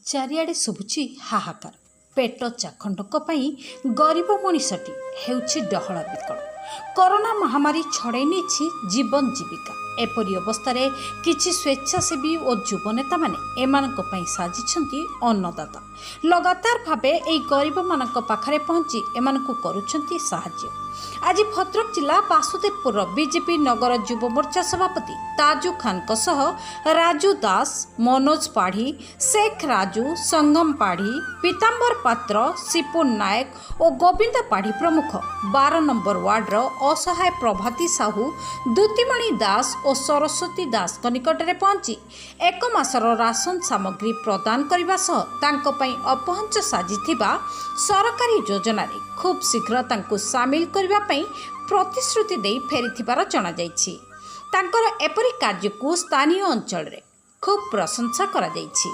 ଚାରିଆଡ଼େ ଶୁଭୁଛି ହାହାକାର। ପେଟ ଚାଖଣ୍ଡକ ପାଇଁ ଗରିବ ମଣିଷଟି ହେଉଛି ଡହଳ ବିକଳ। କରୋନା ମହାମାରୀ ଛଡ଼େଇ ନେଇଛି ଜୀବନ ଜୀବିକା। ଏପରି ଅବସ୍ଥାରେ କିଛି ସ୍ୱେଚ୍ଛାସେବୀ ଓ ଯୁବନେତାମାନେ ଏମାନଙ୍କ ପାଇଁ ସାଜିଛନ୍ତି ଅନ୍ନଦାତା। ଲଗାତାର ଭାବେ ଏହି ଗରିବମାନଙ୍କ ପାଖରେ ପହଞ୍ଚି ଏମାନଙ୍କୁ କରୁଛନ୍ତି ସାହାଯ୍ୟ। ଆଜି ଭଦ୍ରକ ଜିଲ୍ଲା ବାସୁଦେବପୁରର ବିଜେପି ନଗର ଯୁବ ମୋର୍ଚ୍ଚା ସଭାପତି ତାଜୁ ଖାନଙ୍କ ସହ ରାଜୁ ଦାସ, ମନୋଜ ପାଢ଼ୀ, ଶେଖ ରାଜୁ, ସଙ୍ଗମ ପାଢ଼ୀ, ପୀତାମ୍ବର ପାତ୍ର, ସିପୁନ ନାୟକ ଓ ଗୋବିନ୍ଦ ପାଢ଼ୀ ପ୍ରମୁଖ 12 ନମ୍ବର ୱାର୍ଡର ଅସହାୟ ପ୍ରଭାତୀ ସାହୁ, ଦୁତିମଣି ଦାସ ଓ ସରସ୍ୱତୀ ଦାସଙ୍କ ନିକଟରେ ପହଞ୍ଚି ଏକ ମାସର ରାସନ ସାମଗ୍ରୀ ପ୍ରଦାନ କରିବା ସହ ତାଙ୍କ ପାଇଁ ଅପହଞ୍ଚ ସାଜିଥିବା ସରକାରୀ ଯୋଜନାରେ ଖୁବ୍ ଶୀଘ୍ର ତାଙ୍କୁ ସାମିଲ କରିବା ପାଇଁ ପ୍ରତିଶ୍ରୁତି ଦେଇ ଫେରିଥିବାର ଜଣାଯାଇଛି। ତାଙ୍କର ଏପରି କାର୍ଯ୍ୟକୁ ସ୍ଥାନୀୟ ଅଞ୍ଚଳରେ ଖୁବ୍ ପ୍ରଶଂସା କରାଯାଇଛି।